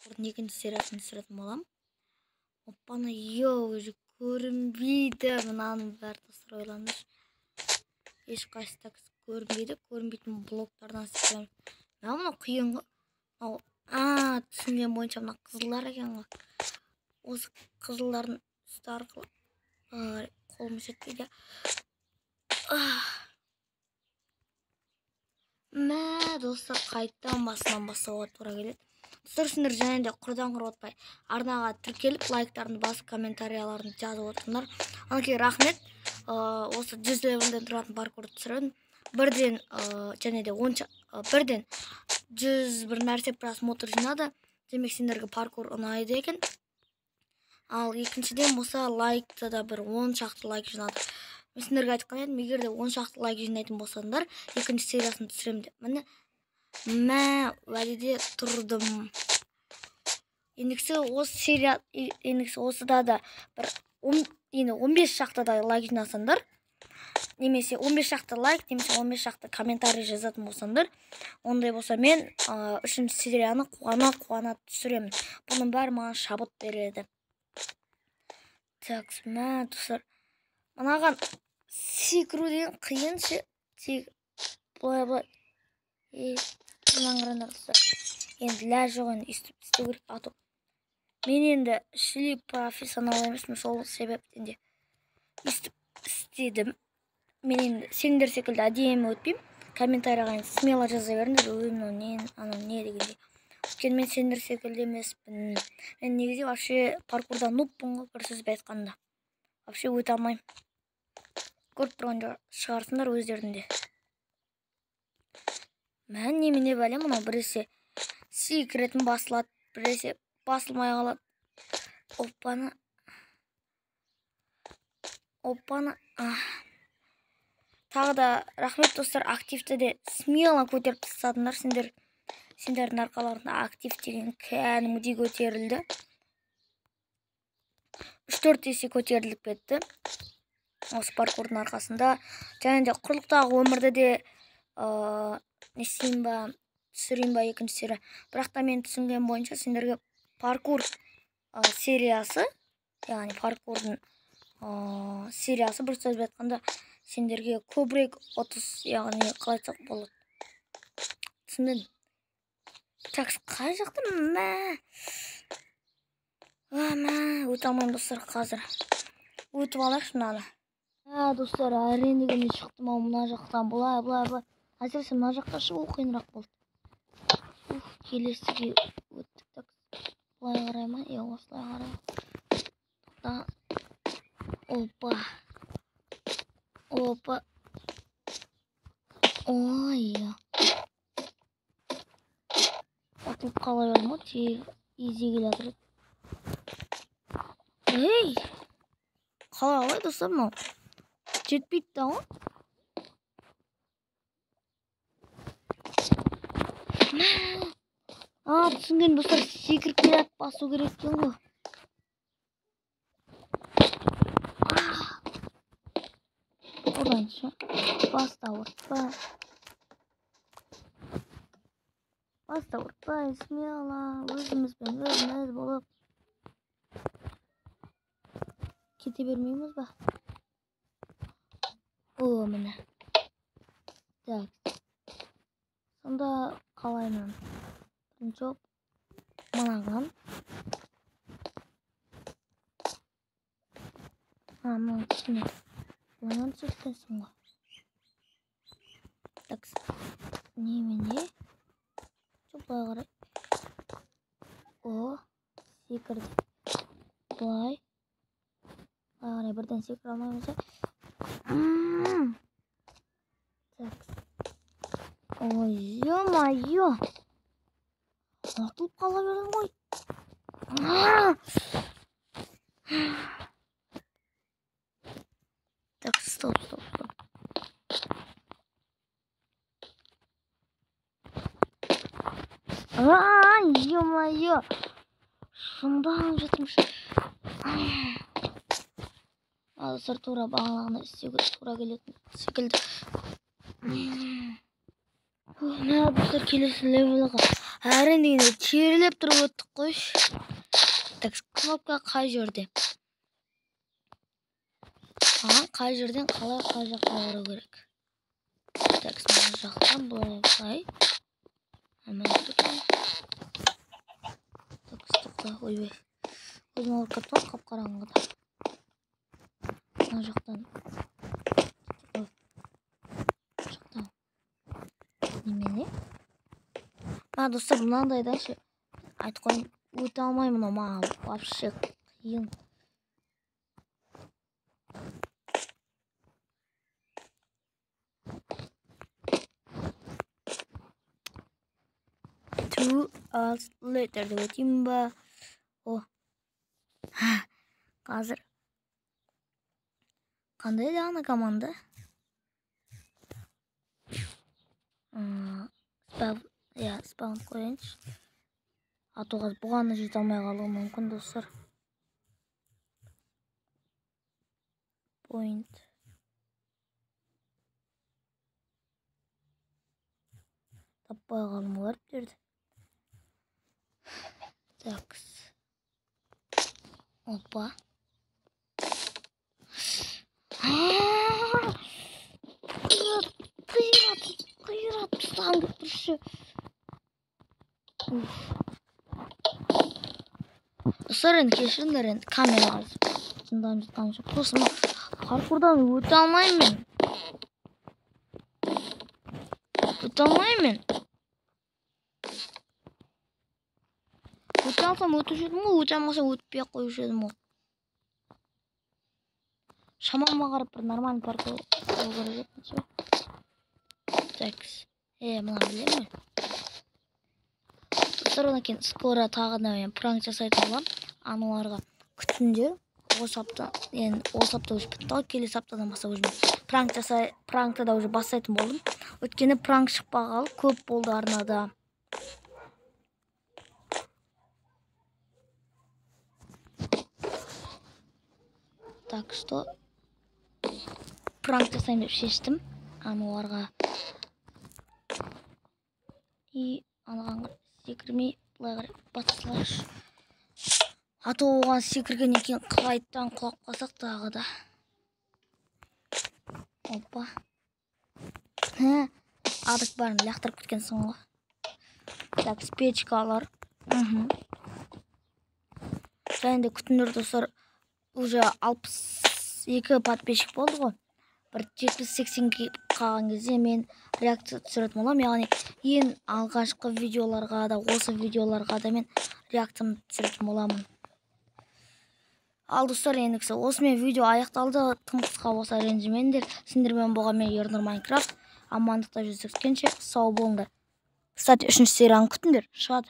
Паркурдың екінші сериясын түсіретін боламын. Оппана, йоу, уже көрінбейді мынаның бәрі, достар, ойлаңдаршы. Ешқайсысы так көрінбейді, көрінбейтін блоктардан істеймін. Мынау қиын ғой. Мынау, түсінген бойынша мына қызылдар екен ғой. Осы қызылдардың үсті арқылы қолым жетпейді. Мә, достар, қайтадан басынан бастауға тура келеді. Достар, сендер және де құрдан құр отпай арнаға тіркеліп, лайктарын басып, комментарияларын жазып отырыңдар. Анакей, рахмет. Осы 100 левелден тұратын паркурды түсіремін. Бірден, және де бірден 100 бір нәрсе просмотр жинады. Демек, сендерге паркур ұнайды екен. Ал екіншіден болса, лайкты да бір 10 шақты лайк жинады. Мен сендерге айтқан едім, егер де 10 шақты лайк жинайтын болсаңдар, екінші сериясын түсіремін деп. Міне, мә, уәдеде тұрдым. Ендігісі осы серия, ендігісі осыда да бір енді 15 шақты да лайк жинасаңдар, немесе 15 шақты лайк, немесе 15 шақты комментарий жазатын болсаңдар, ондай болса мен үшінші серияны қуана-қуана түсіремін. Бұның бәрі маған шабыт береді. Так, мә, достар, мынаған секіру деген қиын ше, тек былай-былай. Мынаны қараңдар, достар. Енді ләж жоқ, енді өйстіп істеу керек, а то мен енді шли профессионал емеспін, сол себептен де өйстіп істедім. Мен енді сендер секілді әдемі өтпеймін. Комментарийға енді смело жаза беріңдер, ой, мынау не, анау не дегендей. Өйткені мен сендер секілді емеспін. Мен негізі вообще паркурда нубпын ғой, бір сөзбен айтқанда. Вообще өте алмаймын. Көріп тұрған шығарсыңдар өздерің де. Мә, немене бәле мынау, біресе секіретін басылады, біресе басылмай қалады. Оппана. Оппана. Тағы да рахмет, достар, активті де смело көтеріп тастадыңдар. Сендердің арқаларында актив деген кәдімгідей көтерілді. 3-4 есе көтеріліп кетті. Осы паркурдың арқасында. Және де құрлықтағы өмірді де, не істеймін ба, түсірейін ба екінші серия. Бірақ та мен түсінген бойынша сендерге паркур сериясы, яғни паркурдың сериясы, бір сөзбен айтқанда, сендерге көбірек ұтыс, яғни қалай айтсақ болады. Түсінбедім. Так, қай жақта? Мә. Мә, өте алмаймын, достар, қазір. Өтіп алайықшы мынаны. Мә, достар, әрең дегенде шықтым ау мына жақтан, былай, былай, былай. Әсіресе мына жақта шығу қиынырақ болды. Ух, келесіге өттік. Так, былай қарай ма? Е, осылай қарай. Тоқта. Опа. Опа. Ой. Атылып қала бердім ғой, тек изи келе жатыр еді. Ей! Қалай, қалай, достар, мынау? Жетпейді да ғой. Мә! Түсінген, достар, секіріп келе басу керек екен ғой. Ұрайыншы. Баста ауыртпа. Баста ауыртпай, смело, өзімізбен өзіміз болып кете бермейміз ба? О, міне. Так. Сонда қалай мен? Бірінші оп, мынаған. Мынау кішкене. Былайынан түсірткенсің ғой. Так, немене? Жоқ, былай қарай. О, секірді. Былай. Былай қарай бірден секіре алмаймыз, ә? Так. Ой, ё-моё! Атылып қала бердім ғой. Так, стоп, стоп, стоп. Ё-моё! Шынданып жатырмын. Достар, тура бағанағыны істеуге тура келетін секілді. Мә, достар, келесі левелға Әрең дегенде терлеп тұрып өттік қой. Так, кнопка қай жерде? Маған қай жерден қалай қай жаққа бару керек? Так, мына жақтан былай былай. Так, тоқта, ойбай. Өзім ауырып кеттім ғой қап-қараңғыда. Мына жақтан. Ой. Жақтан. Немене? Мына достар, мынандайда ше, айтып қояйын, өте алмаймын, мынау маған вообще қиын. 2 hours later деп өтейін ба? О. Қазір. Қандай да ана команда? Иә, спаун қояйыншы. А то қазір бұған да жете алмай қалуым мүмкін, достар. Point. Таппай қалдым ғой әріптерді. Так. Опа. Қиратып тастағым келіп тұршы. Достар, енді кешіріңдер, енді камераға жынданып жатқан жоқ. Просто паркурдан өте алмаймын мен. Өте алмаймын мен. Өте алсам өтуші едім ғой, өте алмасам өтпей ақ қоюшы едім ғой. Шамама қарап бір нормальный паркур болу керек еді. Так. Мынаны білемін мен. Достар, одан кейін скоро тағы да мен пранк жасайтын боламын. Аналарға күтіңдер. Осы апта, енді осы апта уже бітті ғой, келесі аптадан бастап уже пранк жасай, пранкты да уже бастайтын болдым. Өйткені пранк шықпағалы көп болды арнада. Так что пранк жасайын деп шештім аналарға. И анаған секірмей былай қарай бата салайықшы. А то оған секіргеннен кейін қайтадан құлап қалсақ тағы да. Опа. Адық бәрін лақтырып кеткенсің ғой. Так, спичкалар. Және де күтіңдер, достар, уже 62 подписчик болды ғой. Бір 70-80-ге қалған кезде мен реакция түсіретін боламын. Яғни ең алғашқы видеоларға да, осы видеоларға да мен реакциямды түсіретін боламын. Ал достар, ендігісі осымен видео аяқталды. Тым қысқа болса ренжімеңдер. Сендермен болған мен Ернұр Майнкрафт. Амандықта жүздескенше сау болыңдар. Кстати, 3-ші серияны күтіңдер, шығады.